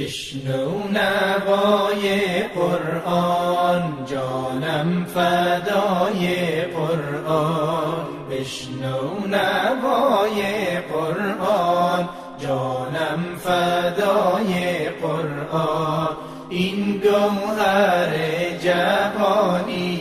بشنو نوای قرآن، جانم فدای قرآن. بشنو نوای قرآن، جانم فدای قرآن. این گوهر جهانی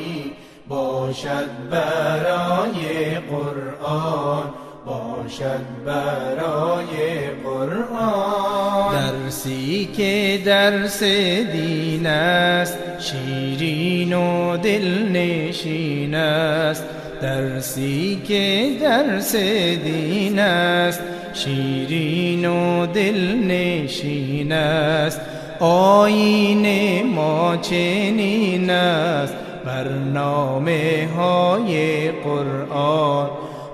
باشد برای قرآن، باشد برای قرآن. درسی که درس دین است، شیرین و دلنشین است. درسی که درس دین است، شیرین و دلنشین است. آیین ما چنین است، برنامه های قرآن،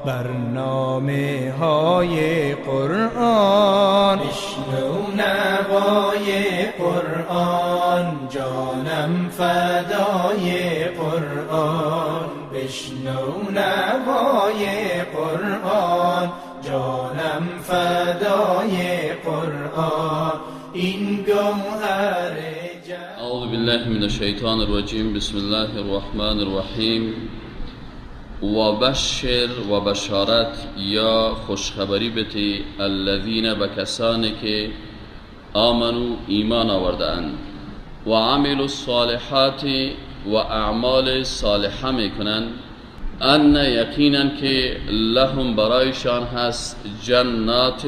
برنامه های قرآن. بشنو نوای قرآن، جانم فدای قرآن. بشنو نوای قرآن، جانم فدای قرآن. این گوهر جان. اعوذ بالله من الشیطان الرجیم. بسم الله الرحمن الرحیم. و بشر و بشارت یا خوشخبری بتی الذین، به کسانی که آمنو ایمان آورده‌اند و عملوا الصالحات و اعمال صالحه میکنند، ان یقینا که لهم برایشان هست جنات،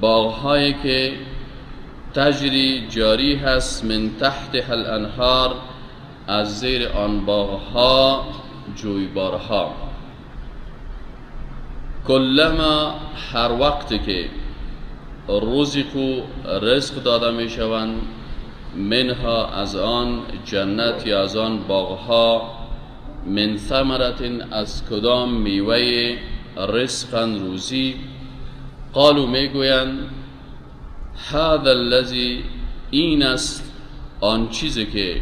باغهایی که تجری جاری هست، من تحتها الانهار، از زیر آن باغها جویبارها. کلما هر وقت که رزقو رزق داده می شوند، منها از آن جنت یا از آن باغها، من ثمرت از کدام میوه، رزقا روزی، قالو میگویند هذا الذی، این است آن چیزی که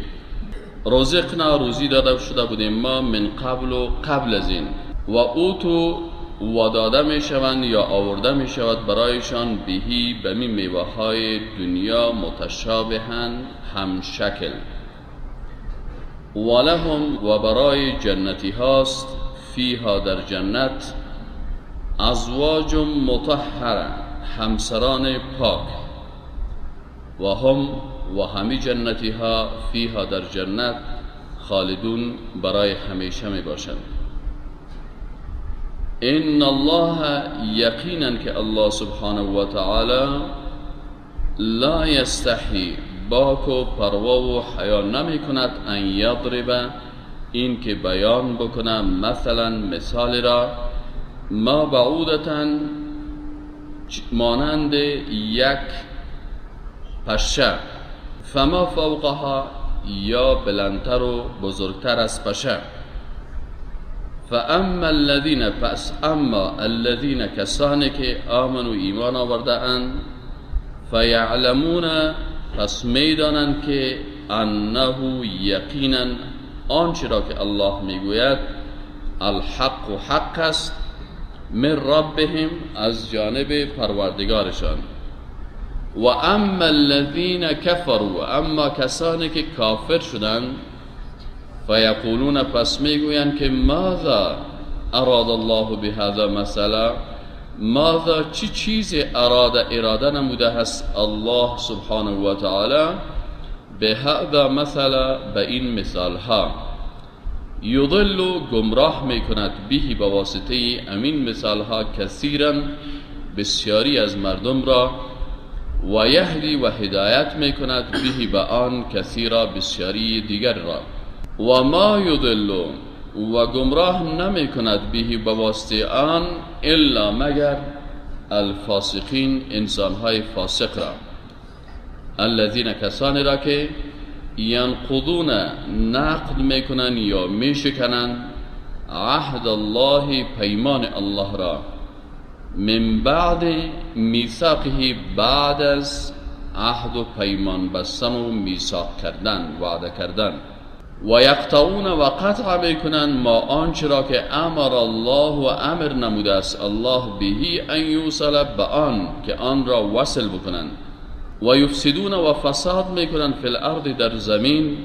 رزقنا روزی داده شده بودیم ما، من قبل و قبل از این، و اوتو و داده می شوند یا آورده می شود برایشان، بهی به می میوه های دنیا، متشابهن همشکل، و لهم و برای جنتی هاست، فیها در جنت، ازواج مطهره همسران پاک، و هم و همی جنتی ها فیها در جنت خالدون برای همیشه می باشند. ان الله یقینا که الله سبحانه و تعالی لا یستحی باک و پروا و حیا نمی کند، ان یضرب این که بیان بکنه، مثلا مثال را، ما بعودتا مانند یک پشه، فما فوقها یا بلندتر و بزرگتر از پشه. فاما الذین، پس اما الذین کسانی که آمنوا ایمان آورده اند، فیعلمون پس میدانند که انه یقینا آنچه را که الله میگوید الحق و حق است، من ربهم از جانب پروردگارشان. و اما الذین کفروا، اما کسانی که کافر شدند، فیقولون پس میگویند که ماذا اراد الله بهذا مثلا، ماذا چی چیز اراده اراده نموده هست الله سبحانه و تعالی، بهذا مثلا به این مثال ها، یضل گمراه میکند، بهی به واسطه امین مثال ها، کثیرا بسیاری از مردم را، و یهدی و هدایت میکند، بهی به آن، کثیرا بسیاری دیگر را. و ما یضل و گمراه نمیکند، بهی به واسطه آن، الا مگر الفاسقین انسانهای فاسق را، الذین کسانی را که ینقضون نقد میکنن یا میشکنن، عهد الله پیمان الله را، من بعد میثاقه بعد از عهد و پیمان بستن و میثاق کردن وعده کردن، و یقطعون و قطع میکنن ما آنچه را که امر الله و امر نموده است الله بهی ان یوصل، به آن که آن را وصل بکنند، و یفسدون و فساد میکنند فی الارض در زمین،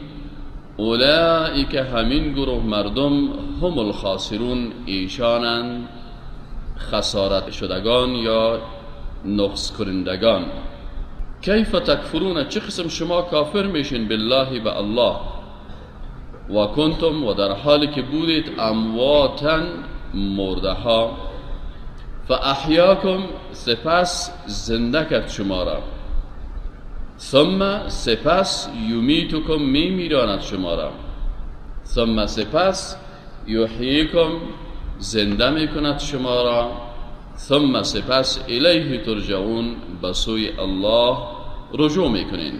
اولئک همین گروه مردم، هم الخاسرون ایشانند خسارت شدگان یا نقص کنندگان. کیف تکفرون، چه قسم شما کافر میشین، بالله به الله، و کنتم و در حالی که بودید، امواتا مرده ها، فاحیاکم سپس زنده کرد شما را، ثم سپس یمیتکم میمیراند شما را، ثم سپس یحییکم زنده میکند شما را، ثم سپس الیه ترجعون به سوی الله رجوع میکنین.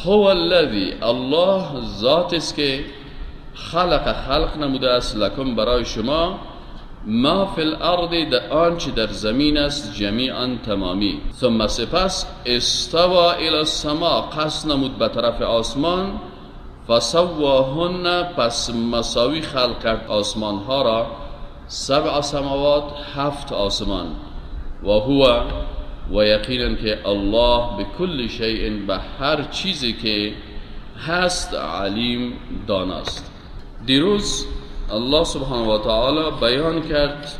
هو الذی، الله ذات است که خلق خلق نموده است، لکم برای شما، ما فی الارض در آنچه در زمین است، جمیعا تمامی، ثم سپس استوی الی السما قصد نمود به طرف آسمان، فسواهن پس مساوی خلق کرد آسمان ها را، سبع سماوات هفت آسمان، و هو و یقینا که الله به کل شیء به هر چیزی که هست علیم داناست. دیروز الله سبحانه و تعالی بیان کرد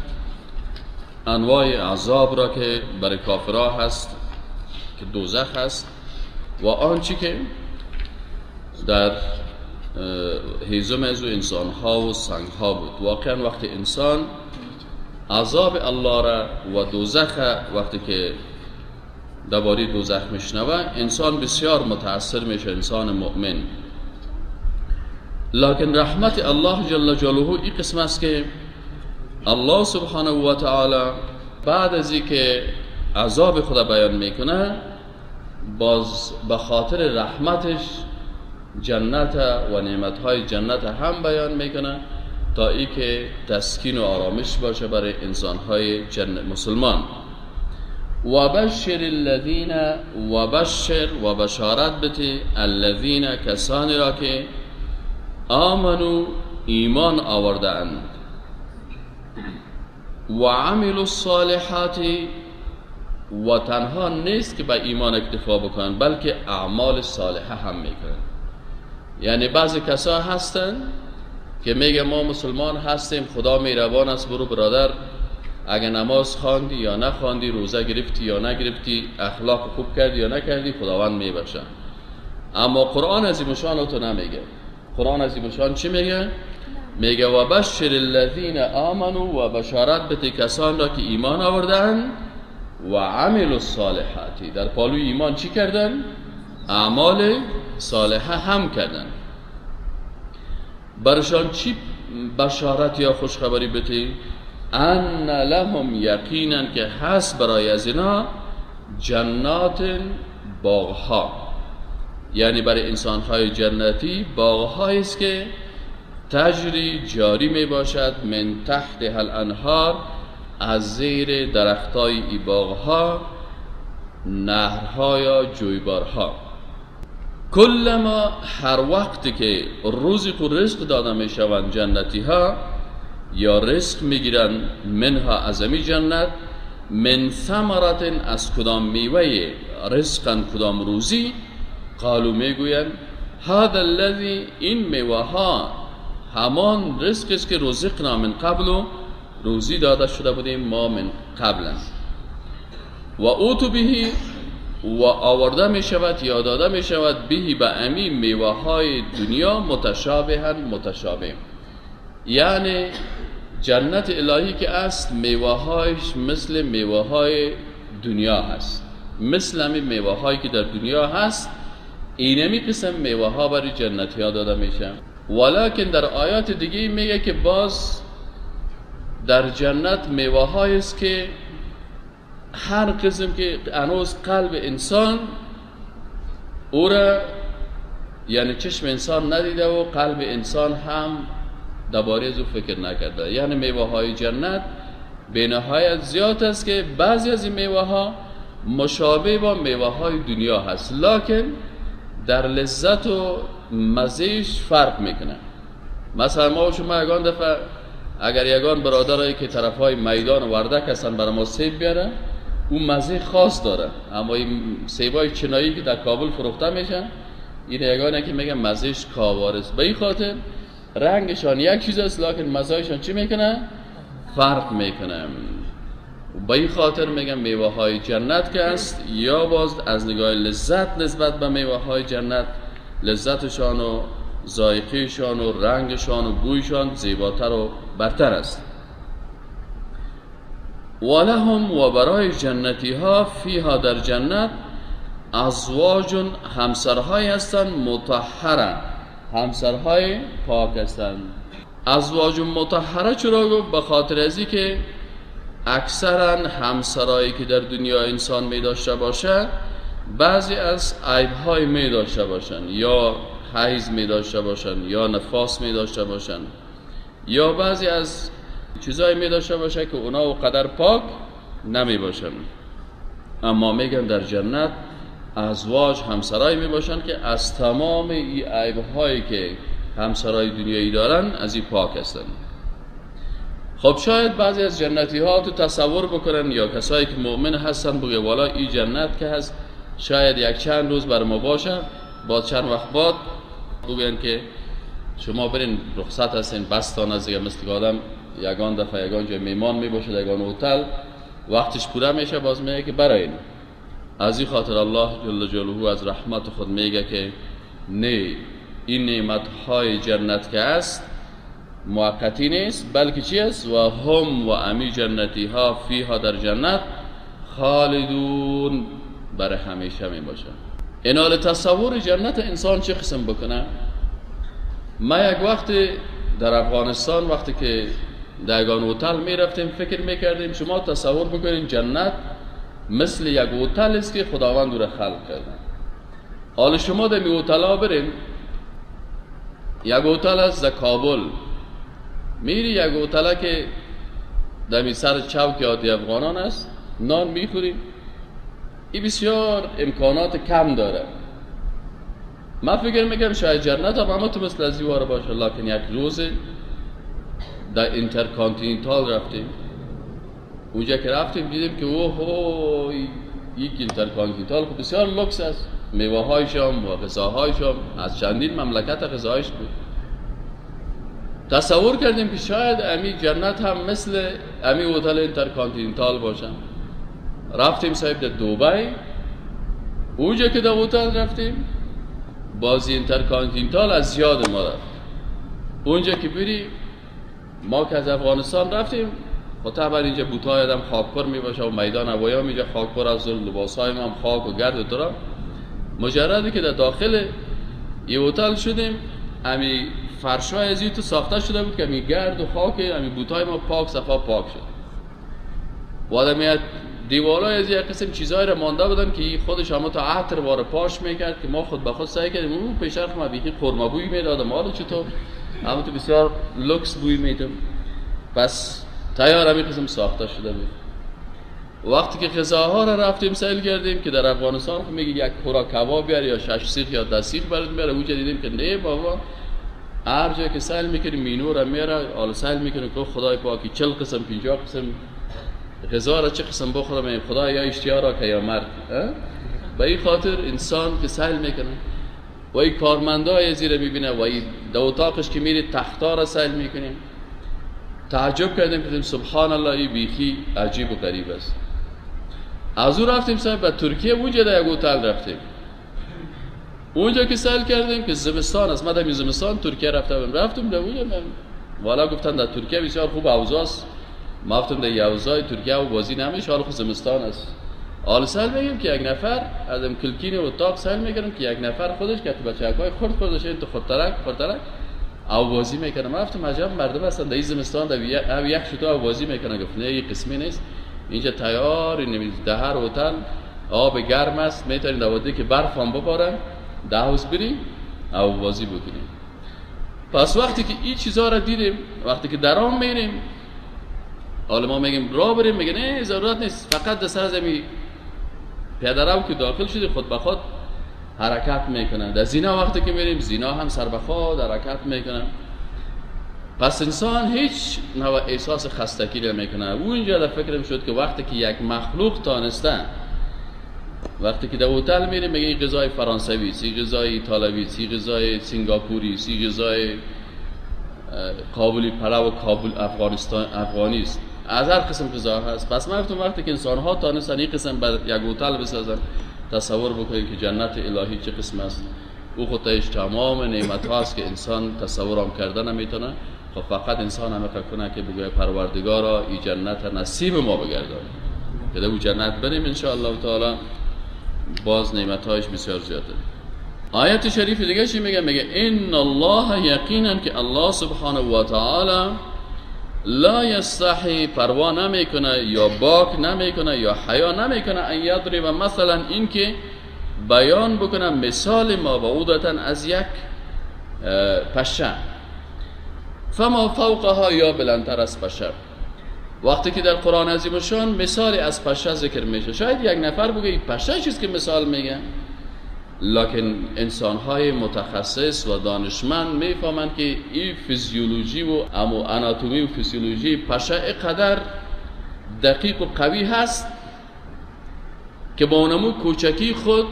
انواع عذاب را که برای کافرها هست که دوزخ هست، و آنچه که در هیزم از انسان ها و سنگ ها بود. واقعا وقتی انسان عذاب الله را و دوزخ، وقتی که درباره دوزخ میشنوه، انسان بسیار متاثر میشه، انسان مؤمن. لکن رحمت الله جل جلاله این قسم است که الله سبحانه و تعالی بعد از اینکه عذاب خدا بیان میکنه، باز به خاطر رحمتش جنت و نعمتهای جنت هم بیان میکنه تا ای که تسکین و آرامش باشه برای انسانهای جنت مسلمان. و بشر الذین، و بشر و بشارت بده، الذین کسانی را که آمنو ایمان آوردند، و عملوا الصالحات، و تنها نیست که به ایمان اکتفا بکنند بلکه اعمال صالحه هم میکنند. یعنی بعضی کسا هستند که میگه ما مسلمان هستیم، خدا مهربان است، برو برادر اگه نماز خواندی یا نخواندی، روزه گرفتی یا نگرفتی، اخلاق خوب کردی یا نکردی، خداوند میبخشه. اما قرآن از این مشان تو نمیگه. قرآن از این مشان چی میگه؟ میگه و بشر الذین آمنوا، و بشارت بده کسان را که ایمان آوردن، و عملوا الصالحات، در پالوی ایمان چی کردن؟ اعمال صالحه هم کردن. برشان چی بشارت یا خوشخبری بده؟ ان لهم، یقینا که هست برای از اینا، جنات باغها، یعنی برای انسانهای جنتی باغهایی است که تجری جاری می باشد، من تحت الانهار، از زیر درختای ای باغها نهرها یا جویبارها. کلما هر وقتی که روزی و رزق داده می شوند جنتی ها یا رزق می گیرند، منها از امی جنت، من ثمرت از کدام میوه، رزقا کدام روزی، قالو میگویند هذا الذی، این میوه ها همان رزق است که رزقنا من قبل، روزی داده شده بودیم ما من قبل، و اوتو بهی، و آورده می شود یا داده می شود، بهی به امی میوه های دنیا، متشابها متشابه، یعنی جنت الهی که است میوه هایش مثل میوه های دنیا هست، مثل همی میوه هایی که در دنیا هست، اینمی قسم میوه ها برای جنتی ها داده میشه. ولیکن در آیات دیگه میگه که باز در جنت میوه هایی است که هر قسم که هنوز قلب انسان او را، یعنی چشم انسان ندیده و قلب انسان هم درباره از او فکر نکرده. یعنی میوه های جنت به نهایت زیاد است که بعضی از این میوه ها مشابه با میوه های دنیا هست، لکن در لذت و مزهش فرق میکنه. مثلا ما و شما یگان دفعه اگر یگان برادرایی که طرف های میدان وردک هستن برای ما سیب بیاره، اون مزه خاص داره. اما این سیبای چنایی که در کابل فروخته میشن، این یگانه که میگن مزهش کاوار است. به این خاطر رنگشان یک چیز است، لکن مزهشان چی میکنه؟ فرق میکنه. به این خاطر میگن میوه های جنت که است، یا باز از نگاه لذت نسبت به میوه های جنت، لذتشان و ذائقه‌شان و رنگشان و بویشان زیباتر و برتر است. ولهم و برای جنتی ها، فیها در جنت، ازواج همسرهای هستند، مطهره، همسرهای پاک هستند. ازواج مطهره چرا گفت؟ به خاطر ازی که اکثرا همسرایی که در دنیا انسان می داشته باشه بعضی از عیب‌های می داشته باشن، یا حیض می داشته باشن، یا نفاس می داشته باشن، یا بعضی از چیزایی می داشته باشه که اونا و قدر پاک نمی باشن. اما میگن در جنت ازواج همسرایی می باشن که از تمام این عیب‌هایی که همسرای دنیایی دارن از این پاک هستن. خب شاید بعضی از جنتی ها تو تصور بکنن، یا کسایی که مؤمن هستن بگه والا این جنت که هست شاید یک چند روز بر ما باشه، بعد چند وقت بعد بگن که شما برین رخصت هستین، بستان از دیگه، مثل که آدم یگان دفعه یگان جای میمان می باشه، یگان هتل، وقتش پوره میشه، باز میگه که براین. از این خاطر الله جل جلاله از رحمت خود میگه که نه، این نعمت های جنت که هست موقتی نیست، بلکه چی است؟ و هم و امی جنتی ها فیها در جنت خالدون، برای همیشه می باشن. اینال تصور جنت انسان چه قسم بکنه؟ ما یک وقت در افغانستان وقتی که در یگان هتل می رفتیم فکر می کردیم شما تصور بکنین جنت مثل یک هتل است که خداوند او را خلق کرده. حالا شما در می هتل ها برین، یک هتل است در کابل، میری یک هتل که در می سر چوک عادی افغانان است، نان میخوری، این بسیار امکانات کم داره. من فکر میکنم شاید جنت هم اما تو مثل از این واره باشه، لکن یک روز در اینترکانتیننتال رفتیم، اونجا که رفتیم دیدیم که اوه یک اینترکانتیننتال خب بسیار لوکس است، میوه هایشم و غذاهایشم از چندین مملکت غذاهایش بود. تصور کردیم که شاید امی جنت هم مثل امی هتل اینترکانتیننتال باشن. رفتیم صاحب در دوبی، اونجا که در هتل رفتیم بازی اینترکانتیننتال از یاد ما رفت. اونجا که بری، ما که از افغانستان رفتیم خب طبعا اینجا بوتای آدم خاکپر می باشه و میدان هوایی هم اینجا خاکپر از لباسای ما هم خاک و گرد و تراب. مجردی که در داخل یه هتل شدیم، امی فرشای از تو ساخته شده بود که امی گرد و خاک امی بوتای ما پاک صفا پاک شد. و آدم دیوارای از یک قسم چیزایی را مانده بودن که خودش هم تا عطر وار پاش میکرد که ما خود به خود سعی کردیم اون پیشرخ ما بیخی خرما بوی میدادم، حالا چطور اما تو بسیار لوکس بوی میدم. پس تیار همین قسم ساخته شده بود. وقتی که غذاها را رفتیم سیل کردیم که در افغانستان خب میگه یک خورا کباب بیار یا 6 سیخ یا 10 سیخ برات میاره، اونجا دیدیم که نه بابا، هر جا که سیل میکنیم مینو را میاره، حالا سیل میکنیم که خدای پاکی 40 قسم 50 قسم غذا را چه قسم بخورم، خدا یا اشتیا را که یا مرد. به این خاطر انسان که سیل میکنه و این کارمندای زیر میبینه و این دو اتاقش که میری تختا را سیل میکنیم، تعجب کردیم که سبحان الله این بیخی عجیب و غریب است. از او رفتیم صاحب به ترکیه، اونجا در یک هتل رفتیم، اونجا که سیل کردیم که زمستان است، ما در زمستان ترکیه رفتم، رفتم در اونجا والا گفتن در ترکیه بسیار خوب اوضاع است. ما گفتم در اوضاع ترکیه و بازی نمیشه، حالا خود زمستان است. حالا سیل میگیم که یک نفر ازم کلکین اتاق سیل میکردم که یک نفر خودش که تو بچه‌های خرد خودش این تو خودترک خودترک او بازی میکنه. ما گفتم عجب مردم هستن در این زمستان در یک شتا او بازی میکنه. گفت نه این قسمی نیست، اینجا تیار در هر هتل آب گرم است، میتونید در وادی که برف هم ببارن در حوض بریم او بازی بکنیم. پس وقتی که این چیزها را دیدیم، وقتی که درام میریم، حالا ما میگیم راه بریم، میگه نه ضرورت نیست، فقط در سر از امی پیاده رو که داخل شدی خود به خود حرکت میکنن. در زینا وقتی که میریم، زینا هم سر به خود حرکت میکنن. پس انسان هیچ نوع احساس خستگی نمیکنه. او اینجا در فکرم شد که وقتی که یک مخلوق تانسته، وقتی که در هتل میریم میگه این غذای فرانسوی است، این غذای ایتالوی است، این غذای سنگاپوری است، این غذای کابلی پلو و کابل افغانستان افغانی است، از هر قسم غذا هست. پس من گفتم وقتی که انسان ها تانستن این قسم بر یک هتل بسازن، تصور بکنید که جنت الهی چه قسم است. او خودش تمام نعمت هاست که انسان تصور هم کرده نمیتونه. خب فقط انسان همه کنه که بگوید پروردگارا این جنت نصیب ما بگردان که در او جنت بریم ان شاء الله تعالی. باز نعمتهایش بسیار زیاده. آیت شریف دیگه چی میگه؟ میگه ان الله، یقینا که الله سبحانه و تعالی لا یستحی، پروا نمیکنه یا باک نمیکنه یا حیا نمیکنه، ان یضرب مثلا، این که بیان بکنه مثال ما بعودتا از یک پشه، فما فوقها، یا بلندتر از پشه. وقتی که در قرآن عظیم شان مثال از پشه ذکر میشه، شاید یک نفر بگه این پشه چیز که مثال میگه، لکن انسانهای متخصص و دانشمند میفهمند که این فیزیولوژی و آناتومی و فیزیولوژی پشه اینقدر دقیق و قوی هست که با اونمو کوچکی خود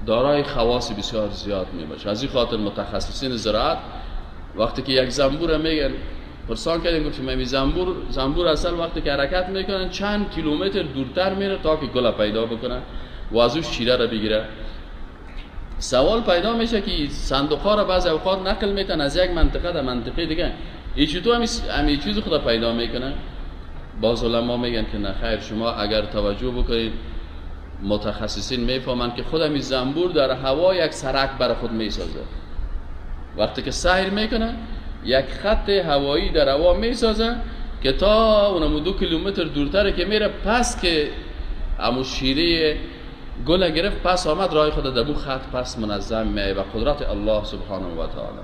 دارای خواص بسیار زیاد میباشه. از این خاطر متخصصین زراعت وقتی که یک زنبور میگن، پرسان کردیم، گفتیم می زنبور اصلا وقتی که حرکت میکنن چند کیلومتر دورتر میره تا که گل پیدا بکنن و از اون شیره را بگیره. سوال پیدا میشه که صندوق ها را بعضی اوقات نقل میتن از یک منطقه در منطقه دیگه، این چطور همین چیز خدا پیدا میکنه؟ باز علما میگن که نه خیر، شما اگر توجه بکنید متخصصین میفهمند که خود همین زنبور در هوا یک سرک برای خود میسازه. وقتی که سیر میکنه یک خط هوایی در هوا میسازه که تا اونمو 2 کیلومتر دورتره که میره، پس که امو شیره گل گرفت پس آمد راه خود در خط پس منظم میه و قدرت الله سبحانه و تعالی.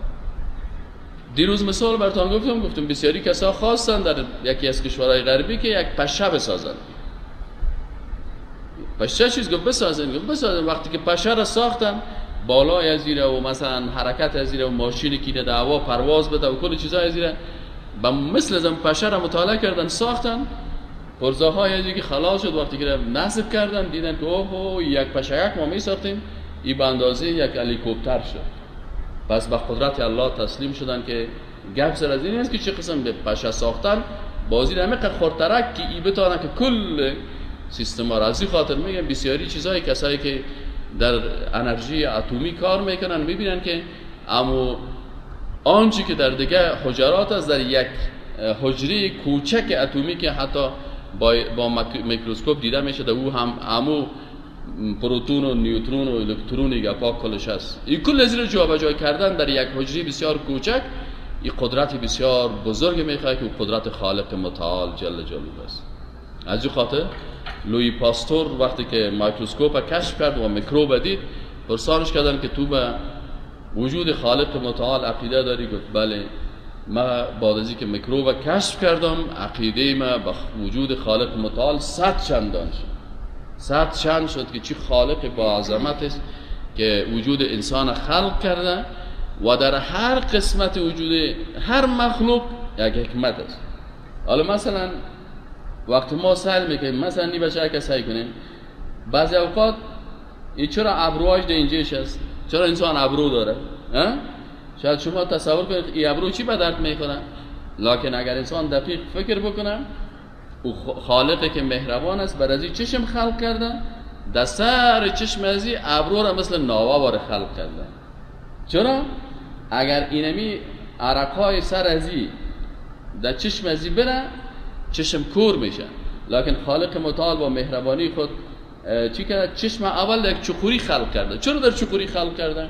دیروز مثال براتون گفتم بسیاری کسا خواستن در یکی از کشورهای غربی که یک پشه بسازن. پشه چیز گفت بسازن، گفت بسازن. وقتی که پشه را ساختن بالای از زیره و مثلا حرکت از زیره و ماشینی که در هوا پرواز بده و کل چیزای از زیره با مثل از پشه را مطالعه کردن ساختن. پرزه های از که خلاص شد وقتی که نصب کردن دیدن که اوه یک پشه یک ما می ساختیم این به اندازه یک هلیکوپتر شد. پس به قدرت الله تسلیم شدن که گپ سر از این است که چه قسم به پشه ساختن بازی همه خردترک که ای بتانه که کل سیستم ها را. از این خاطر میگم بسیاری چیزهای کسایی که در انرژی اتمی کار میکنن میبینن که اما آنچه که در دیگه حجرات است در یک حجره کوچک اتمی که حتی با میکروسکوپ دیده میشه در او هم امو پروتون و نیوترون و الکترون گپا کلش هست. این کل از این جابجا کردن در یک حجره بسیار کوچک این قدرت بسیار بزرگ میخواد که قدرت خالق متعال جل جلاله است. از این خاطر لوی پاستور وقتی که میکروسکوپ کشف کرد و میکروب دید پرسانش کردن که تو به وجود خالق متعال عقیده داری؟ گفت بله، ما بعد از اینکه میکروب کشف کردم عقیده ما به وجود خالق متعال 100 چندان شد. 100 چند شد که چی خالق با عظمت است که وجود انسان خلق کرده و در هر قسمت وجود هر مخلوق یک حکمت است. حالا مثلا وقتی ما سعی میکنیم مثلا نی بچه که سعی کنیم بعضی اوقات این چرا ابروهاش در اینجاش است؟ چرا انسان ابرو داره؟ شاید شما تصور کنید این ابرو چی به درد میخوره، لکن اگر انسان دقیق فکر بکنه او خالقی که مهربان است بر از این چشم خلق کرده، در سر چشم از این ابرو را مثل ناوه واره خلق کرده. چرا؟ اگر اینمی عرقهای سر از این در چشم از این بره چشم کور میشه، لکن خالق متعال با مهربانی خود چی کرده؟ چشم اول در یک چخوری خلق کرده. چرا در چخوری خلق کرده؟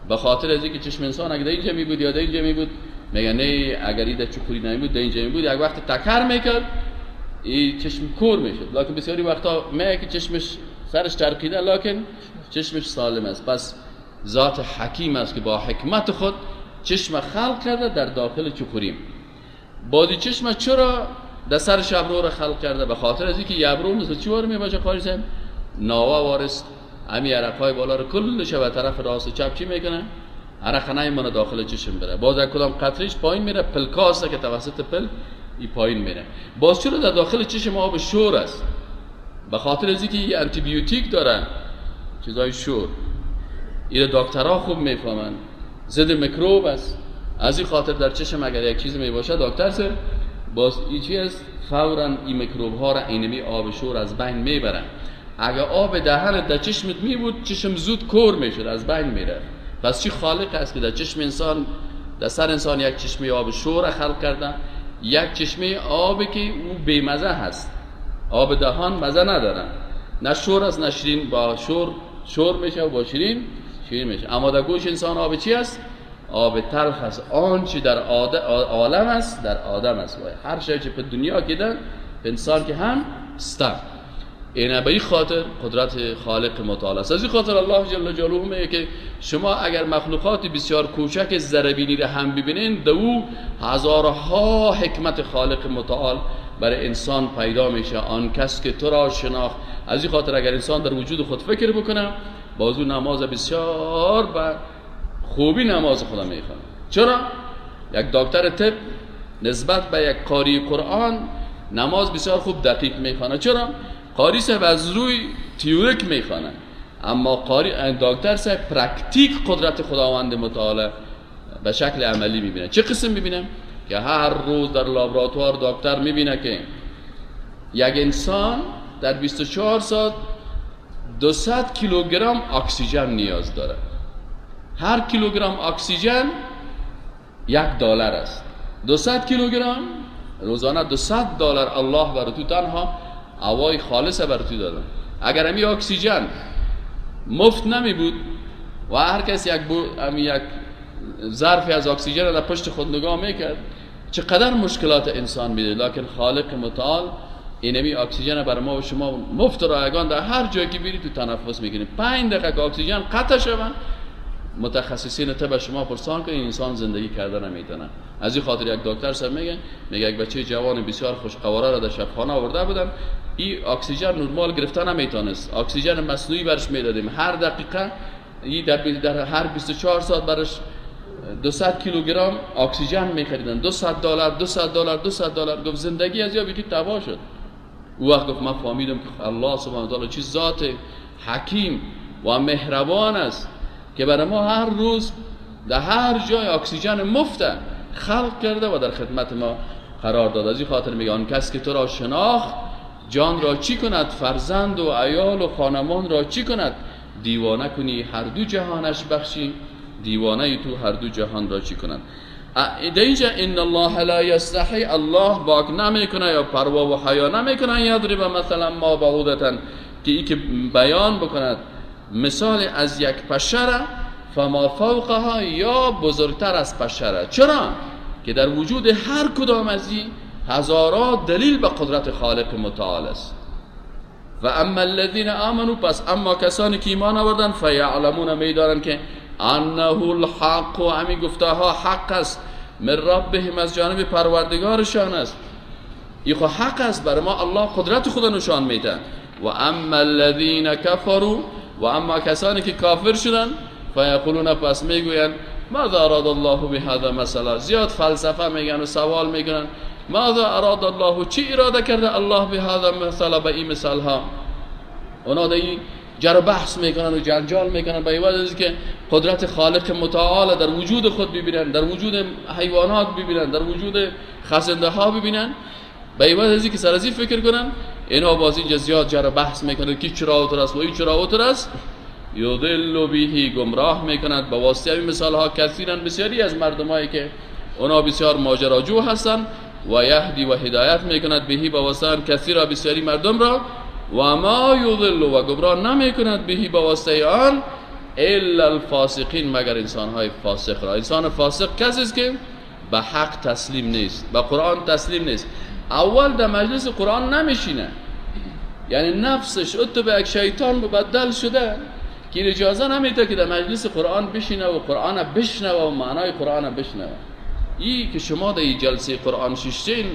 به خاطر از اینکه چشم انسان اگر در اینجا می بود یا در اینجا می بود، میگه نه اگر این در چخوری نمی بود در اینجا می بود یک وقت تکر میکرد این چشم کور میشد. لکن بسیاری وقتا میگه که چشمش سرش چرخیده لکن چشمش سالم است. پس ذات حکیم است که با حکمت خود چشم خلق کرده در داخل چخوری. بادی چشم چرا در سرش ابرو را خلق کرده؟ به خاطر از اینکه ابرو مثل چی وار میباشه قاری صاحب؟ ناوه وارست، همی عرقهای بالا رو کلش به طرف راست و چپ چی میکنه؟ عرق نمیمونه داخل چشم بره. باز یک کدام قطریش پایین میره، پلکا است که توسط پلک ای پایین میره. باز چرا در داخل چشم آب شور است؟ به خاطر از اینکه انتی بیوتیک داره، چیزای شور. این دکترها خوب میفهمن، ضد میکروب است. از این خاطر در چشم اگر یک چیز میباشه دکتر سر باز این چی است؟ فوراً این میکروب ها را اینمی آب شور از بین میبرن. اگر آب دهن در چشمت می بود چشم زود کور میشد، از بین میره. پس چی خالق است که در چشم انسان، در سر انسان یک چشمه آب شور خلق کرده، یک چشمه آب که او بیمزه هست، آب دهان مزه نداره، نه شور است نه شیرین، با شور شور میشه و با شیرین شیرین میشه. اما در گوش انسان آب چی است؟ آب تلخ است. آنچه در عالم است در آدم است. هر شی که به دنیا کیدن انسان که هم ستم. اینه به این خاطر قدرت خالق متعال است. از این خاطر الله جل جلاله میگه که شما اگر مخلوقات بسیار کوچک ذره‌بینی را هم ببینین، دو هزارها حکمت خالق متعال برای انسان پیدا میشه. آن کس که تو را شناخت. از این خاطر اگر انسان در وجود خود فکر بکنه، بازو نماز بسیار به خوبی نماز خدا میخوانه. چرا؟ یک دکتر طب نسبت به یک قاری قرآن نماز بسیار خوب دقیق میخوانه. چرا؟ قاری صاحب از روی تیوریک میخوانه، اما قاری دکتر صاحب practic قدرت خداوند متعال به شکل عملی میبینه. چه قسم میبینه؟ که هر روز در لابراتوار دکتر میبینه که یک انسان در 24 ساعت 200 کیلوگرم اکسیژن نیاز داره. هر کیلوگرم اکسیژن $1 است. 200 کیلوگرم روزانه $200 الله بر تو تنها هوای خالص بر تو دادن. اگر همی اکسیژن مفت نمی بود و هر کس یک ظرفی از اکسیژن در پشت خود نگاه میکرد، چقدر مشکلات انسان میده. لکن خالق متعال اینمی اکسیژن بر ما و شما مفت رایگان در هر جایی که بری تو تنفس میکنی. 5 دقیقه که اکسیژن قطع شود، متخصصین طب شما پرسان کنید انسان زندگی کرده نمیتونه. از این خاطر یک دکتر صاحب میگه یک بچه جوان بسیار خوشقواره را در شفاخانه آورده بودن، این اکسیژن نرمال گرفته نمیتونست، اکسیژن مصنوعی برش میدادیم. هر دقیقه این در هر 24 ساعت برش 200 کیلوگرم اکسیژن میخریدن، $200 $200 $200. گفت زندگی از یا بیخی تباه شد. او وقت گفت من فهمیدم که الله سبحانه و تعالی چه ذات حکیم و مهربان است که برای ما هر روز در هر جای اکسیژن مفت خلق کرده و در خدمت ما قرار داد. از این خاطر میگه آن کس که تو را شناخت جان را چی کند، فرزند و عیال و خانمان را چی کند، دیوانه کنی هر دو جهانش بخشی، دیوانه تو هر دو جهان را چی کند. در اینجا ان الله لا یستحی، الله باک نمیکنه یا پروا و حیا نمیکنه، یضرب مثلا ما بعوضة، که ای که بیان بکند مثال از یک پشره فما فوقها یا بزرگتر از پشره. چرا؟ که در وجود هر کدام از این هزارات دلیل به قدرت خالق متعال است. و اما الذین آمنوا، پس اما کسانی که ایمان آوردن، فیعلمون میدانند که انه الحق، و همین گفته ها حق است، من ربهم، از جانب پروردگارشان است. این خو حق است، برای ما الله قدرت خود نشان میده. و اما الذین کفروا، و اما کسانی که کافر شدن، فیقولون، پس میگویند ماذا اراد الله بهذا مثلا. زیاد فلسفه میگن و سوال میکنن، ماذا اراد الله، چی اراده کرده الله بهذا مثلا، به این مثال ها. اونا در این جر بحث میکنن و جنجال میکنن، به عوض از که قدرت خالق متعال در وجود خود ببینن، در وجود حیوانات ببینن، در وجود خزنده ها ببینن، به عوض از که سر از این فکر کنن، اینا باز اینجا زیاد جر بحث میکنن که چرا اوتر است و این چرا اوتر است. یضل به، گمراه میکند به واسطه این مثال ها کثیرا، بسیاری از مردمایی که اونا بسیار ماجراجو هستند، و یهدی و هدایت میکند بهی به واسطه کثیرا، بسیاری مردم را، و ما یضل و گمراه نمیکند بهی به واسطه آن الا الفاسقین، مگر انسانهای فاسق را. انسان فاسق کسی است که به حق تسلیم نیست، به قرآن تسلیم نیست. اول در مجلس قرآن نمیشینه، یعنی نفسش اتو به یک شیطان مبدل شده که اجازه نمیده که در مجلس قرآن بشینه و قرآن بشنوه و معنای قرآن بشنوه. ای که شما در این جلسه قرآن ششتین،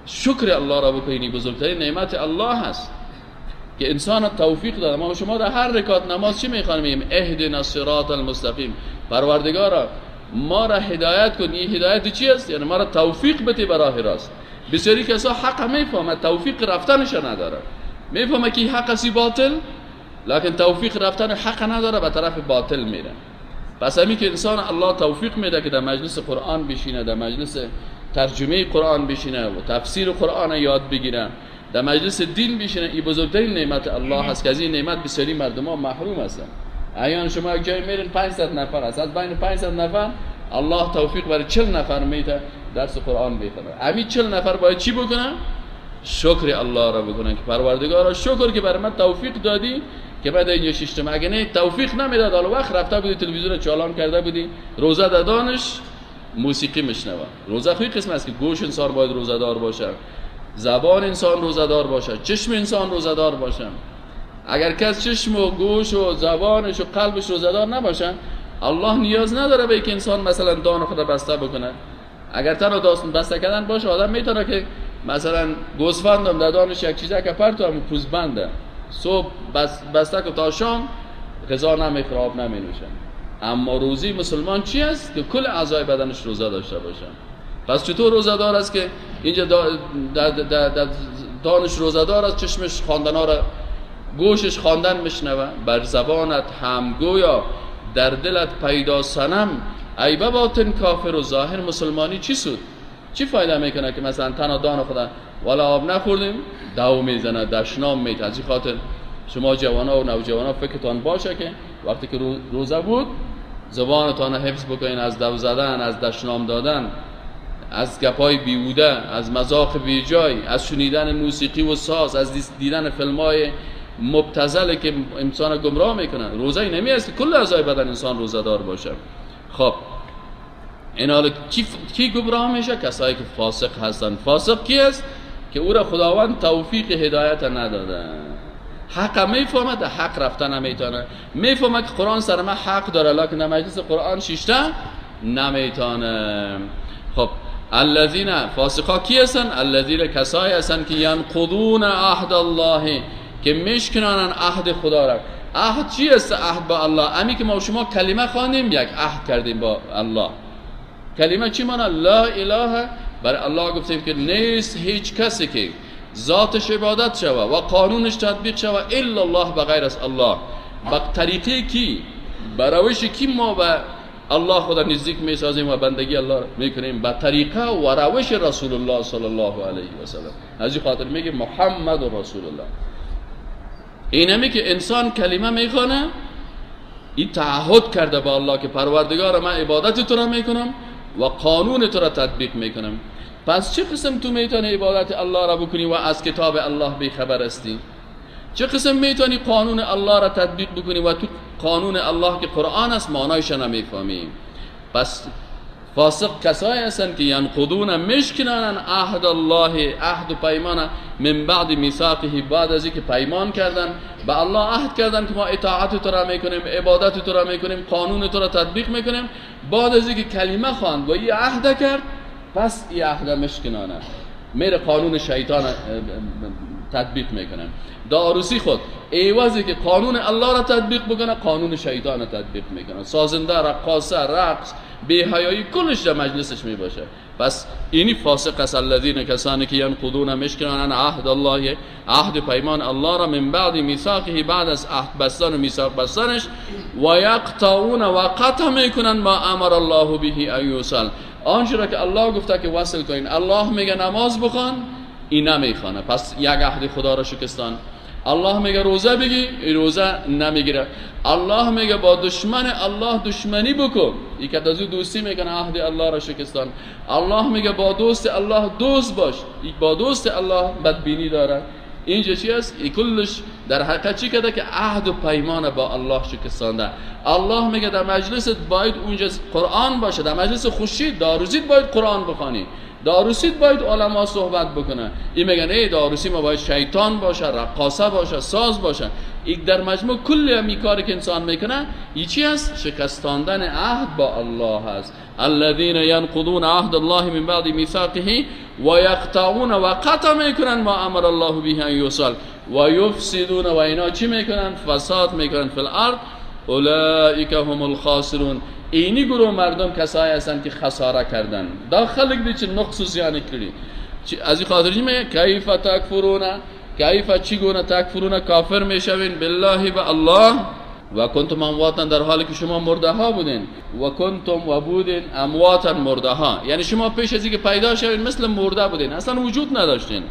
شکر الله را بکنید، بزرگترین نعمت الله هست. که انسان توفیق داده. ما شما در هر رکعت نماز چی میخوانیم؟ اهدنا الصراط المستقیم، پروردگارا ما را هدایت کن. این هدایت چی است؟ یعنی ما را توفیق بده به راه راست. بسیاری کسا حق میفهمه، توفیق رفتنش نداره. میفهمه که حق است باطل، لکن توفیق رفتن حق نداره، به طرف باطل میره. پس همین که انسان الله توفیق میده که در مجلس قرآن بشینه، در مجلس ترجمه قرآن بشینه و تفسیر قرآن یاد بگیره، در مجلس دین بشینه، این بزرگترین نعمت الله هست که از این نعمت بسیاری مردم ها محروم هستن. ایان شما یک جای میرین 500 نفر هست، از بین 500 نفر الله توفیق برای 40 نفر میده درس قرآن بخونه. همین 40 نفر باید چی بکنن؟ شکر الله را بکنن که پروردگارا شکر که برای من توفیق دادی که بعد اینجا ششتم. اگه نه توفیق نمیداد، حالا وقت رفته بودی تلویزیون رو چالان کرده بودی، روزه دادانش موسیقی میشنوه. روزه خوی قسم است که گوش انسان باید روزه دار باشه، زبان انسان روزه دار باشه، چشم انسان روزه دار باشه. اگر کس چشم و گوش و زبانش و قلبش روزه دار نباشه، الله نیاز نداره به اینکه انسان مثلا دان خود بسته بکنه. اگر تنها داستان بسته کردن باشه، آدم میتونه که مثلا گوسفندم در دانش یک چیزه که پرتو هم پوزبنده، صبح بسته که تا شام غذا نمیخوره، آب نمینوشه. اما روزی مسلمان چی است؟ که کل اعضای بدنش روزه داشته باشه. پس چطور روزه دار است که اینجا دانش روزه دار است، چشمش خواندن ها را، گوشش خواندن میشنوه، بر زبانت هم گویا در دلت پیدا صنم، ای باطن کافر و ظاهر مسلمانی چی سود؟ چی فایده میکنه که مثلا تنها دان خدا والا آب نخوردیم دو میزنه، دشنام میته. از این خاطر شما جوانا و نوجوانا فکرتان باشه که وقتی که روزه بود زبانتان حفظ بکنین از دو زدن، از دشنام دادن، از گپای بیهوده، از مذاق بیجای، از شنیدن موسیقی و ساز، از دیدن فیلم‌های مبتذل که انسان گمراه میکنن. روزه این نمی است که کل اعضای بدن انسان روزه دار باشه. خب این حالا کی گمراه میشه؟ کسایی که فاسق هستن. فاسق کی است؟ که او را خداوند توفیق هدایت نداده. حق میفهمه، در حق رفتن نمیتونه. میفهمه که قرآن سر ما حق داره، لکن در مجلس قرآن شیشته نمیتونه. خب الذین فاسقا کی هستن؟ الذین کسایی هستن که ینقضون عهد الله، که میشکنانن عهد خدا را. عهد چی است؟ عهد با الله. امی که ما شما کلمه خواندیم، یک عهد کردیم با الله. کلمه چی مانا؟ لا اله. بر الله گفتیم که نیست هیچ کسی که ذاتش عبادت شوه و قانونش تطبیق شوه الا الله، بغیر از الله. با طریقه کی، با روش کی ما به الله خدا نزدیک میسازیم و بندگی الله میکنیم؟ با طریقه و روش رسول الله صلی الله علیه و سلم. از این خاطر میگه محمد رسول الله. اینمی که انسان کلمه میخوانه، این تعهد کرده با الله که پروردگار من عبادت تو را میکنم و قانون تو را تطبیق میکنم. پس چه قسم تو میتونی عبادت الله را بکنی و از کتاب الله بیخبر هستی؟ چه قسم میتونی قانون الله را تطبیق بکنی و تو قانون الله که قرآن است معنایش نمیفهمی؟ پس فاسق کسایی هستند که ینقضون، میشکنانن عهد الله، عهد و پیمان، من بعد میثاقه، بعد از اینکه پیمان کردن به الله عهد کردن که ما اطاعت تو را میکنیم، عبادت تو را میکنیم، قانون تو را تطبیق میکنیم. بعد از اینکه کلمه خواند و این عهد کرد، پس این عهد مشکنانه میره قانون شیطان تطبیق میکنه. داروسی خود عوضی که قانون الله را تطبیق بکنه، قانون شیطان را تطبیق میکنه. سازنده، رقاصه، رقص، بی‌حیایی کلش در مجلسش میباشه. پس اینی فاسق است. الذین کسانی که ینقضون، میشکنانند عهد الله، عهد پیمان الله را، من بعد میثاقه، بعد از عهد بستن و میثاق بستنش، و یقطعون و قطع میکنن ما امر الله به ان یوصل، آنچه را که الله گفته که وصل کنین. الله میگه نماز بخوان، این نمیخوانه، پس یک عهد خدا را شکستان. الله میگه روزه بگی، روزه نمیگیره. الله میگه با دشمن الله دشمنی بکن، این که از او دوستی میکنه، عهد الله را شکستان. الله میگه با دوست الله دوست باش، این با دوست الله بدبینی داره. اینجا چی است؟ این کلش در حقیقت چی کرده که عهد و پیمان با الله شکستانده. الله میگه در مجلس باید اونجا قرآن باشه، در مجلس خوشی داروزید باید قرآن بخوانی، داروسید باید علما صحبت بکنه. این میگن ای داروسی ما باید شیطان باشه، رقاصه باشه، ساز باشه. این در مجموع کل همی کاری که انسان میکنه این چی است؟ شکستاندن عهد با الله است. الذين ينقضون عهد الله من بعد ميثاقه ويقطعون و قطع میکنن ما امر الله به ان یوصل. و یفسدون و اینا چی میکنن؟ فساد میکنن فی الارض. اولئک هم الخاسرون. اینی گروه مردم کسایی هستند که خساره کردن. دا خلق دی چې نقص و زیان کړي. از این خاطر میگه کیف تکفرون، کیف چگونه تکفرون کافر میشوین بالله به الله و کنتم امواتا در حالی که شما مرده ها بودین. و کنتم و بودین امواتا مرده ها، یعنی شما پیش از اینکه پیدا شوین مثل مرده بودین، اصلا وجود نداشتین.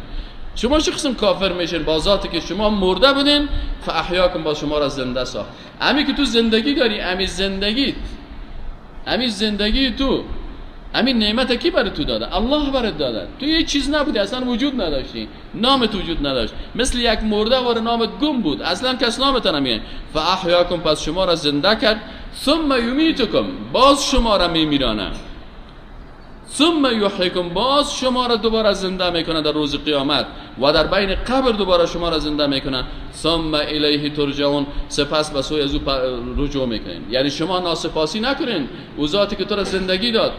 شما چه قسم کافر میشین با ذاتی که شما مرده بودین؟ فاحیاکم با شما را زنده ساخت. امی که تو زندگی داری، امی زندگیت، امی زندگی تو، امی نعمت کی برای تو داده؟ الله برات داده. تو یه چیز نبودی، اصلا وجود نداشتی، نامت وجود نداشت، مثل یک مرده وار نامت گم بود، اصلا کس نامت نمیه. فاحیاکم پس شما را زنده کرد. ثم یمیتکم باز شما را میمیرانه. ثم یحییکم باز شما را دوباره زنده میکنه در روز قیامت و در بین قبر دوباره شما را زنده میکنه. ثم الیه ترجعون سپس به سوی از او رجوع میکنین. یعنی شما ناسپاسی نکنین، او ذاتی که تو را زندگی داد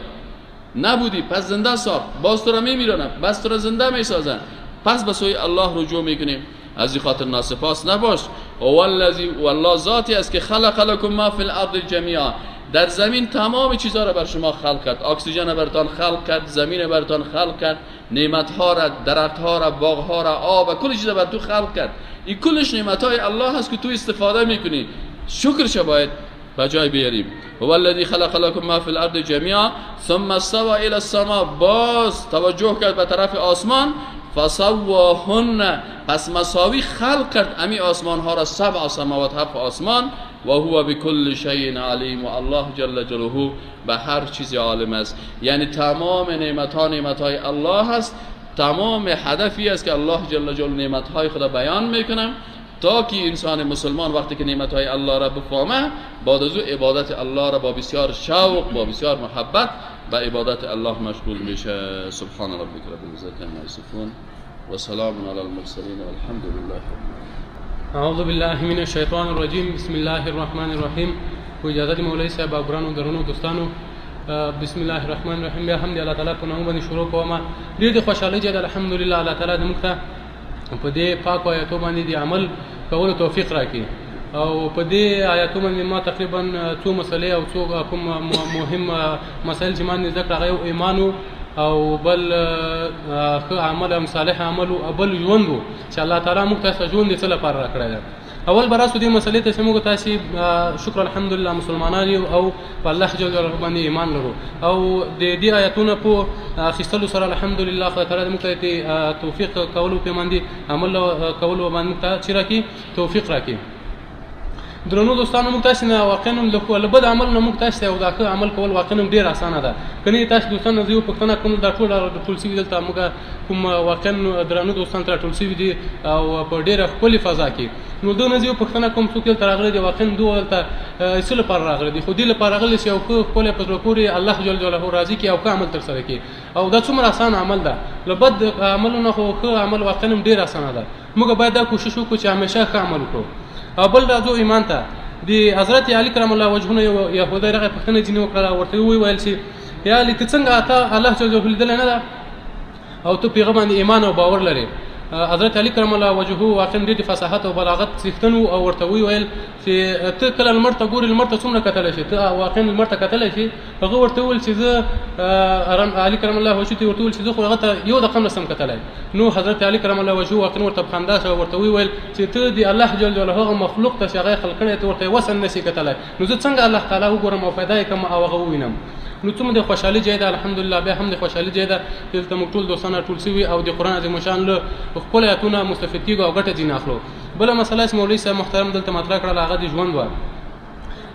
نبودی پس زنده ساخت، باز تو را میمیرانه، باز تو را زنده میسازن، پس به سوی الله رجوع میکنیم. از این خاطر ناسپاس نباش. والذی والله ذاتی است که خلق لکم ما فی الارض جمیعا، در زمین تمام چیزها را بر شما خلق کرد، اکسیژن براتان خلق کرد، زمین براتان خلق کرد، نعمتها را، درختها را، باغها را، آب و کل چیز را بر تو خلق کرد. این کلش نعمتهای الله هست که تو استفاده میکنی، شکرش باید به جای بیاریم. هو الذی خلق لکم ما فی الارض جمیعا ثم استوى الی السماء، باز توجه کرد به طرف آسمان، فسواهن پس مساوی خلق کرد امی آسمان ها را، سبع سماوات هفت آسمان، و هو بكل شیء علیم و الله جل جلاله به هر چیزی عالم است. یعنی تمام نعمت ها نعمت های الله است. تمام هدفی است که الله جل جلاله نعمت های خدا بیان میکنه تا که انسان مسلمان وقتی که نعمت های الله را بفهمه، بعد از او عبادت الله را با بسیار شوق، با بسیار محبت به عبادت الله مشغول میشه. سبحان ربک رب العزة عما یصفون و سلام علی المرسلین والحمد لله. اعوذ بالله من الشیطان الرجیم. بسم الله الرحمن الرحیم. په اجازه د مولوي صاحب ګرانو درنو دوستانو، بسم الله الرحمن الرحیم. بیا هم د الله تعالی په نوم باندې شروع کوم. ډېر د خوشحالۍ ځای ده الحمدلله الله تعالی د موږ ته په دې پاکو آیاتو باندې د عمل کولو توفیق راکړي. او په دې آیاتو باندې ما تقریبا څو مسلې او څو کوم مهم مسایل چې ما زده کړه، هغه یو ایمان او بل ښه عمل او صالح عمل او بل ژوند و چې الله تعالی موږ ته ژوند د څه لپاره راکړی دی. اول به راسو دې مسلې ته چې موږ تاسې شکر الحمدلله مسلمانان یو او په الله جل جلاله باندې ایمان لرو، او د دې آیتونو په اخیستلو سره الحمدلله خدای تعالی موږ ته توفیق کولو په باندې عمل کولو باندې موږ ته چې راکړي توفیق راکړي. درنو دوستانو، موږ تاسې نه واقعا له بد عمل نه موږ تاسې او دا ښه عمل کول واقعا ډېر اسانه ده. که نه تاسې دوستان زه یو پوښتنه کوم، دا ټول راټول سوي دلته موږ کوم واقعا درانه دوستان راټول سوي دي او په ډېره ښکلې فضا کې، نو ده نه زه یو پوښتنه کوم څوک دلته راغلي دي واقعا دوی دلته څه لپاره راغلي دي؟ خو دې لپاره راغلي چې یو ښه ښکلی په زړه پورې الله جل جلاله راضي کړي او ښه عمل ترسره کړي. او دا څومره اسانه عمل ده، له بد عملو نه خو ښه عمل واقعا ډېر اسانه ده. موږ باید دا کوشش وکړو چې همیشه ښه عمل وکړو. او بل راځو ایمان ته. د حضرت علي کرم الله وجهه نه یو یهودی راغی پوښتنه ځینې وکړله، ورته یې وویل چې یا علي ته څنګه تا الله جل جلاله لیدلی نه ده او ته په هغه باندې ایمان او باور لرې؟ حضرت علي کرم الله وجهه واقعا ډېر د فصاحت او بلاغت څښتن و او ورته وویل چې ته کله لمر ته ګورې لمر ته څومره کتلی شې؟ ته واقعا لمر ته کتلی شې؟ هغه ورته وویل چې زه علي کرم الله وجهه ته ورته وویل چې زه خو هغه ته یو دقیقه نه سم کتلی. نو حضرت علي کرم الله وجهه واقعا ورته په خندا شو ورته وویل چې ته د الله جل جلاله هغه مخلوق ته چې هغه یې خلق کړی ته ورته یوه سم نه شې کتلی، نو زه څنګه الله تعالی وګورم او پیدا یې کړم او هغه ووینم؟ نو څومره د خوشحالي ځای ده الحمدلله. بیا هم د خوشحالي ځای ده چې دلته موږ ټول دوستان راټول سوي او د قرآن عظیم الشان له ښکلو آیتونه مستفید کېږو او ګټه ځینې اخلو. بله مسله چې مولوي صاحب محترم دلته مطرح کړله هغه د ژوند وه،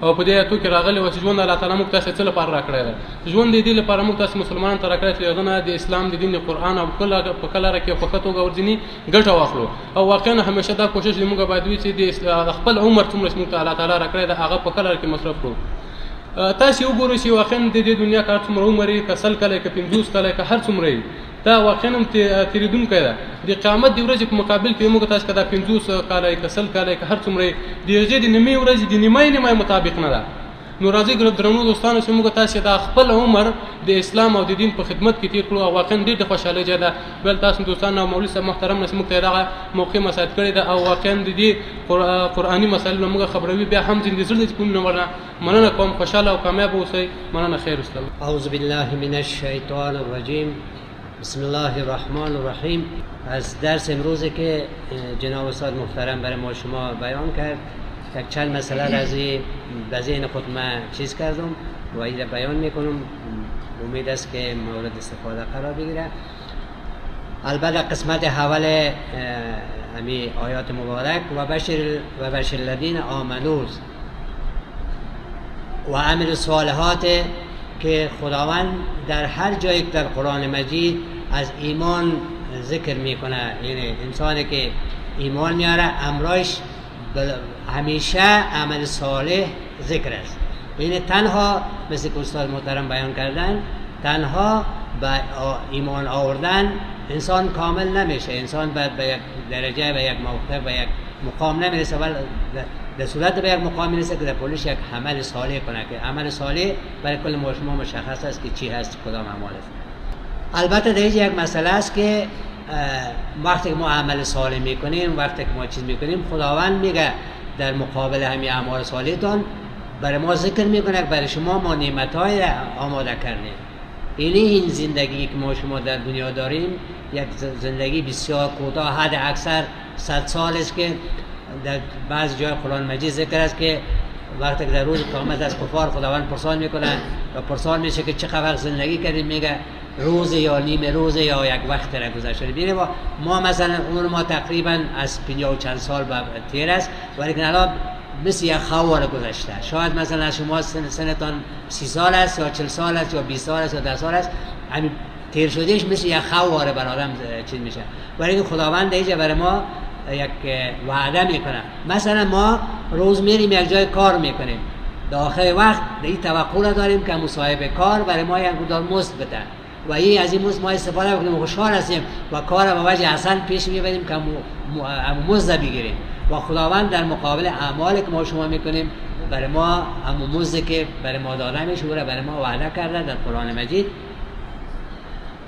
او په دې آیتو کې راغلي وه چې ژوند الله تعالی موږ تاسې څه لپاره راکړی دی؟ ژوند د دې لپاره موږ تاسې مسلمانانو ته راکړی چې هغه نه د اسلام د دین د قرآن او په ښه لاره کې او په ښه توګه ورځینې ګټه واخلو. او واقعا همیشه دا کوشش دی موږ باید وي چې د خپل عمر څومره چې موږ ته الله تعالی راکړی دی هغه په ښه لاره کې مصرف کړو. تاسې وګورئ چې واقعا د دې دنیا که هر څومره عمر یې، که 100 کاله، که 50 کاله، که هر څومره یې، دا واقعا هم تېرېدونکی ده. د قیامت د ورځې په مقابل کې موږ تاسې که دا 50 کاله یې، که 100 کاله یې، که هر څومره یې، د هغې د نیمې ورځې د نیمایي نیمایي مطابق نه ده. نو راځئ درنو دوستانو چې موږ تاسې دا خپل عمر د اسلام او د دین په خدمت کې تېر کړو او واقعا ډېر د خوشحالۍ ځای ده. بل تاسو دوستانو او مولوي صاحب محترم نه چې موږ ته دغه موقع مساعد کړې ده او واقعا د دې قرآني مسایلو نه موږ خبروي. بیا هم ځینې د زړه د کوم نه مننه کوم. خوشحاله او کامیاب اوسئ. مننه. خیر اسلام. اعوذ بالله من الشیطان الرجیم. بسم الله الرحمن الرحیم. از درس امروزی که جناب استاد محترم برای ما شما بیان کرد یک چند مسئله را از ذهن خود من چیز کردم و این را بیان میکنم. امید است که مورد استفاده قرار بگیره. البته قسمت اول همی آیات مبارک و بشر الذین آمنوا و عملوا الصالحات که خداوند در هر جایی در قرآن مجید از ایمان ذکر میکنه، یعنی انسانی که ایمان میاره امرش همیشه عمل صالح ذکر است. یعنی تنها مثل که استاد محترم بیان کردن تنها به ایمان آوردن انسان کامل نمیشه، انسان باید به یک درجه، به یک موقع، به یک مقام نمیرسه، ولی در صورت به یک مقام میرسه که در پولش یک عمل صالح کنه که عمل صالح برای کل ما شما مشخص است که چی هست، کدام عمل است. البته در یک مسئله است که وقتی که ما عمل صالح میکنیم، وقتی که ما چیز میکنیم، خداوند میگه در مقابل همین اعمال صالحتان برای ما ذکر میکنه که برای شما ما نعمت‌های آماده کردیم. یعنی این زندگی که ما شما در دنیا داریم یک زندگی بسیار کوتاه، حد اکثر 100 سال است که در بعض جای قرآن مجید ذکر است که وقتی که در روز قیامت از کفار خداوند پرسان میکنه و پرسان میشه که چقدر زندگی کردیم، میگه روز یا نیم روز یا یک وقت را گذشته. ببینید ما مثلا عمر ما تقریبا از 50 و چند سال تیر است، ولی الان مثل یک خوار گذشته. شاید مثلا شما سنتان 30 سال است یا 40 سال است یا 20 سال است یا 10 سال است، همین تیر شدهش مثل یک خوار بر آدم چیز میشه. ولی خداوند اینجا برای ما یک وعده میکنه. مثلا ما روز میریم یک جای کار میکنیم، در آخر وقت این توقع داریم که مصاحب کار برای ما یک مقدار مزد بده و این از این مزد ما استفاده بکنیم، خوشحال هستیم و کار به وجه حسن پیش میبریم که مزد بگیریم. و خداوند در مقابل اعمالی که ما شما میکنیم برای ما همون مزد که برای ما داده میشه او را برای ما وعده کرده در قرآن مجید.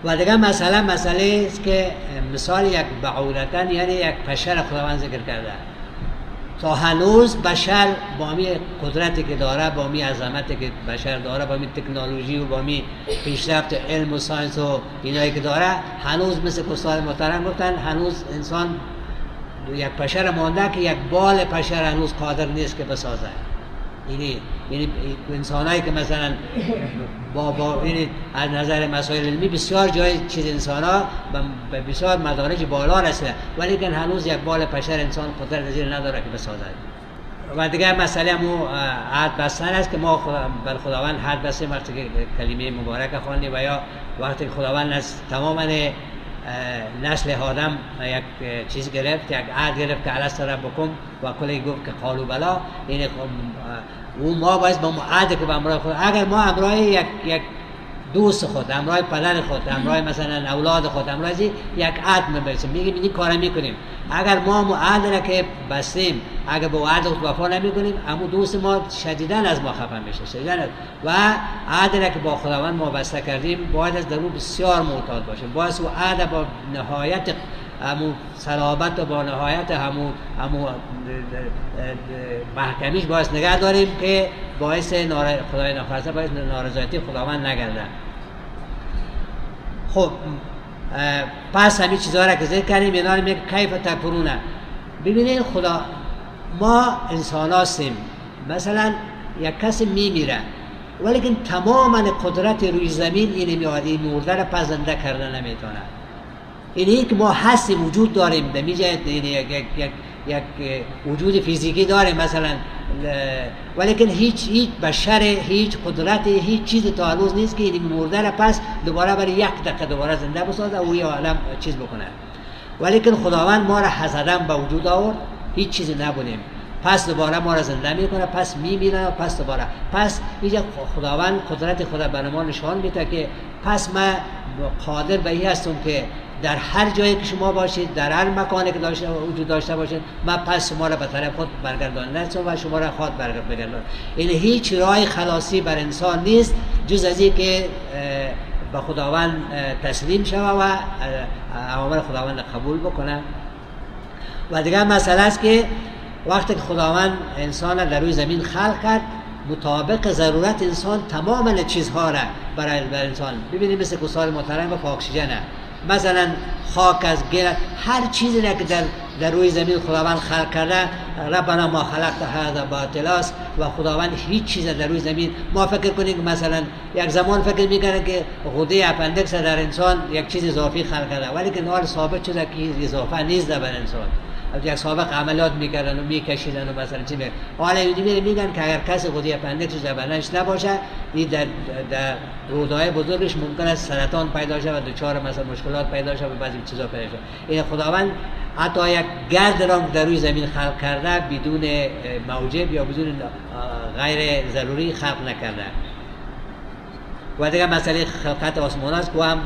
و دیگه مسئله است که مثال یک بعولتن، یعنی یک بشر خداوند ذکر کرده. تا هنوز بشر با می قدرتی که داره، با می عظمتی که بشر داره، با می تکنولوژی و با می پیشرفت علم و science و اینایی که داره، هنوز مثل که استاد محترم گفتن هنوز انسان یک بشر مانده که یک بال بشر هنوز قادر نیست که بسازه. یعنی انسانایی که مثلا با یعنی از نظر مسائل علمی بسیار جای چیز انسان ها به بسیار مدارج بالا رسیده، ولی که هنوز یک بال بشر انسان قدرت زیر نداره که بسازد. و دیگه مسئله همو عهد بستن است که ما بر خداوند عهد بستیم وقتی که کلمه مبارک خواندیم و یا وقتی خداوند از تمام نسل آدم یک چیز گرفت، یک عهد گرفت که الست ربکم و کلی گفت که قالوا بلا. یعنی او ما باید با عهد که با امرای خود، اگر ما امرای یک دوست خود، امرای پدر خود، امرای مثلا اولاد خود، امرای یک عهد می‌بستیم، میگیم این کارو میکنیم. اگر ما عهد را که بستیم اگر به عهد خود وفا نمیکنیم، اما دوست ما شدیداً از ما خفه میشه، شدیداً. و عهد را که با خداوند ما بسته کردیم باید از درون بسیار معتاد باشیم، باید او عهد با نهایت همون صلابت و با نهایت همون محکمیش باعث نگه داریم که باعث خدای ناخواسته باعث نارضایتی خداوند نگرده. خب پس همین چیزها را که ذکر کردیم، اینا رو میگه کیف تکفرونه. ببینید خدا، ما انسان هستیم، مثلا یک کسی میمیره ولیکن تماما قدرت روی زمین اینه میاد، این مرده را پس زنده کرده نمیتونه. اینه که ما هستیم، وجود داریم، به میجه یعنی یک یک یک وجود فیزیکی داریم مثلا، ولیکن هیچ بشر، هیچ قدرت، هیچ چیز تا هنوز نیست که این مرده را پس دوباره برای یک دقیقه دوباره زنده بسازه و یه عالم چیز بکنه. ولیکن خداوند ما را حسدن به وجود آورد، هیچ چیزی نبودیم، پس دوباره ما را زنده میکنه، پس میمیره، پس دوباره. پس اینجا خداوند قدرت خدا برای ما نشان میده که پس ما قادر به این هستم که در هر جایی که شما باشید، در هر مکانی که وجود داشته باشید، من پس شما را به طرف خود برگردانده و شما را خود برگردان. این هیچ راه خلاصی بر انسان نیست جز از این که به خداوند تسلیم شود و اوامر خداوند قبول بکنه. و دیگر مسئله است که وقتی که خداوند انسان را در روی زمین خلق کرد، مطابق ضرورت انسان تمام چیزها را برای انسان، ببینید مثل کسال محترم و اکسیژن، مثلا خاک از گل، هر چیزی را که در روی زمین خداوند خلق کرده، ربنا ما خلقت هذا باطل است و خداوند هیچ چیز در روی زمین، ما فکر کنیم که مثلا یک زمان فکر میکنه که غده اپندکس در انسان یک چیز اضافی خلق کرده، ولی که حال ثابت شده که اضافه نیست بر انسان. یک سابق عملیات میکردن و میکشیدن و مثلا چی میگن، حالا میگن که اگر کسی غده اپندکس در بدنش نباشه، این در رودهای بزرگش ممکن است سرطان پیدا شه و دچار مثلا مشکلات پیدا شه و بعضی چیزا پیدا شه. این خداوند حتی یک گرد را در روی زمین خلق کرده بدون موجب یا بدون غیر ضروری خلق نکرده. و دیگه مسئله خلقت آسمان است که هم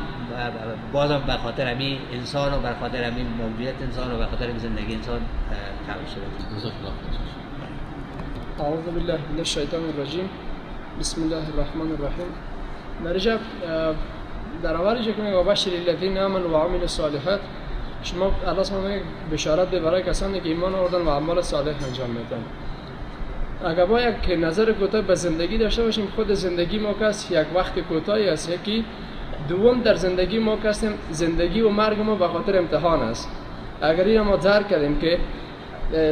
بازم به خاطر همین انسان و به خاطر همین موجودیت انسان و به خاطر همین زندگی انسان خلق شده. اعوذ بالله من الشیطان الرجیم، بسم الله الرحمن الرحیم. در در اول که میگه بشر الذین آمنوا و عملوا الصالحات، شما الله سبحانه بشارت به برای کسانی که ایمان آوردن و اعمال صالح انجام میدن. اگر با یک نظر کوتاه به زندگی داشته باشیم، خود زندگی ما کس یک وقت کوتاهی است. یکی دوم در زندگی ما کسیم، زندگی و مرگ ما به خاطر امتحان است. اگر این ما درک کردیم که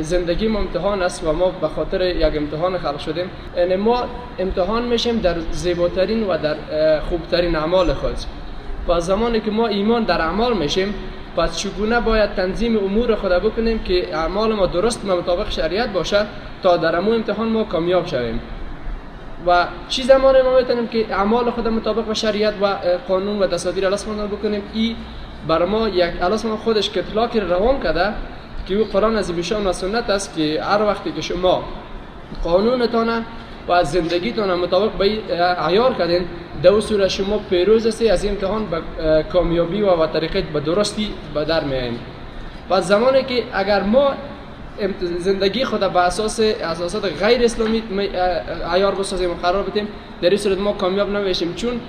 زندگی ما امتحان است و ما به خاطر یک امتحان خلق شدیم، یعنی ما امتحان میشیم در زیباترین و در خوبترین اعمال خود. و زمانی که ما ایمان در اعمال میشیم، پس چگونه باید تنظیم امور خود بکنیم که اعمال ما درست و مطابق شریعت باشد تا در امو امتحان ما کامیاب شویم؟ و چی زمان ما میتونیم که اعمال خود مطابق با شریعت و قانون و دساتیر الله سبحانه بکنیم؟ ای بر ما یک الله سبحانه خودش کتلاک روان کرده که او قرآن عظیم شان و سنت است که هر وقتی که شما قانونتان و زندگیتان مطابق به عیار کردین، در صورت شما پیروز هستی از امتحان به کامیابی و طریقه به درستی به در میایین. و زمانی که اگر ما زندگی خود به اساس اساسات غیر اسلامی عیار بسازیم و قرار بدیم، در این صورت ما کامیاب نمیشیم، چون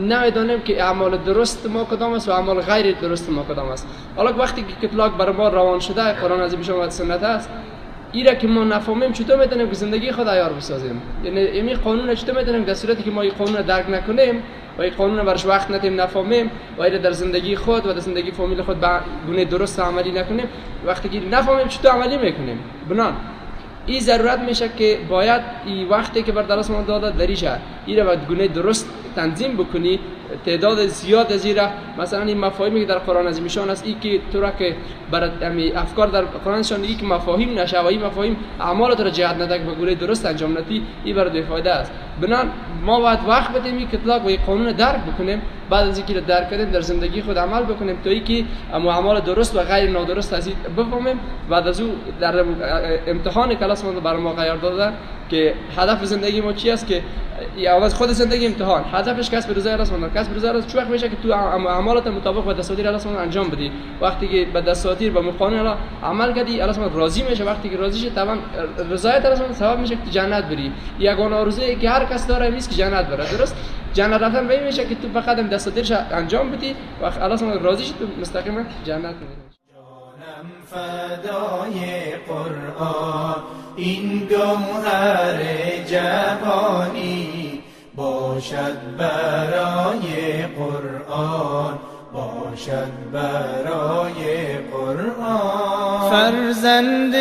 نمیدانیم که اعمال درست ما کدام است و اعمال غیر درست ما کدام است. حالا وقتی که کتلاک بر ما روان شده، قرآن عظیم شان و سنت است، ایره که ما نفهمیم چطور میتونیم که زندگی خود عیار بسازیم؟ یعنی این قانون چطور میتونیم در صورتی که ما این قانون درک نکنیم و این قانون برش وقت ندیم نفهمیم و ایره در زندگی خود و در زندگی فامیل خود به گونه درست عملی نکنیم، وقتی که نفهمیم چطور عملی میکنیم؟ بنان این ضرورت میشه که باید این وقتی که بر درس ما داده دریشه ایره به گونه درست تنظیم بکنی، تعداد زیاد از ایره مثلا این مفاهیمی که در قرآن عظیم شان است، ای که تو را که بر افکار در قرآن شان ای که مفاهیم نشه و این مفاهیم اعمال تو را جهت نده که به گونه درست انجام ندی، این برای بی‌فایده است. بنان ما باید وقت بدیم این کتلاک و این قانون درک بکنیم، بعد از اینکه درک کردیم در زندگی خود عمل بکنیم تا اینکه اعمال درست و غیر نادرست از این بفهمیم. بعد از او در امتحان کلاس ما بر ما قرار داده که هدف زندگی ما چی است، که اول خود زندگی امتحان، هدفش کسب رضای الله سبحانه، کسب رضای الله چه وقت میشه که تو اعمالت مطابق با دساتیر الله سبحانه انجام بدی. وقتی که به دساتیر با قانون الله عمل کردی، الله سبحانه راضی میشه. وقتی که راضی شه، طبعا رضایت الله سبحانه سبب میشه که تو جنت بری. یگانه آرزویی که هر کس داره نیست که جنت بره، درست؟ جنت رفتن به این میشه که تو فقط دساتیرش انجام بدی و الله سبحانه راضی شه، تو مستقیما جنت میری. جانم فدای قرآن، این گوهر جوانی باشد برای قرآن، باشد برای قرآن. فرزند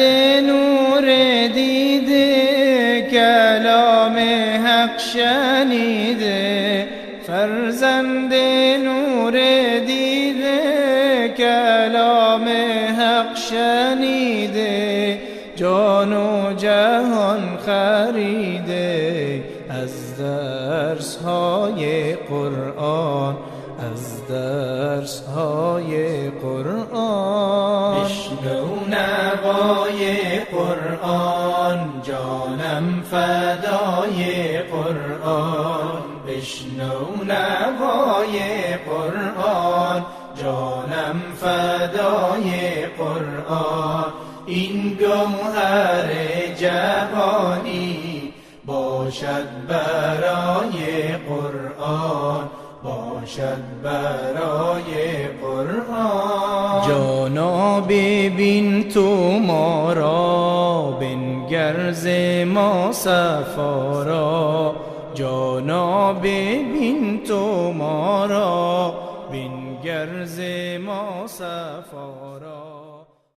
نور دیده، کلام حق شنیده، فرزند نور دیده، کلام حق شنیده، جان و جهان خریده از درس های قرآن، از درس های قرآن. بشنو نوای قرآن، جانم فدای قرآن، بشنو نوای قرآن، جانم فدای قرآن. این گوهر جهانی باشد برای قرآن، باشد برای قرآن. جانا ببین تو ما را، بنگر ز ما صفا را. جانا ببین تو ما را، بنگر ز ما صفا را.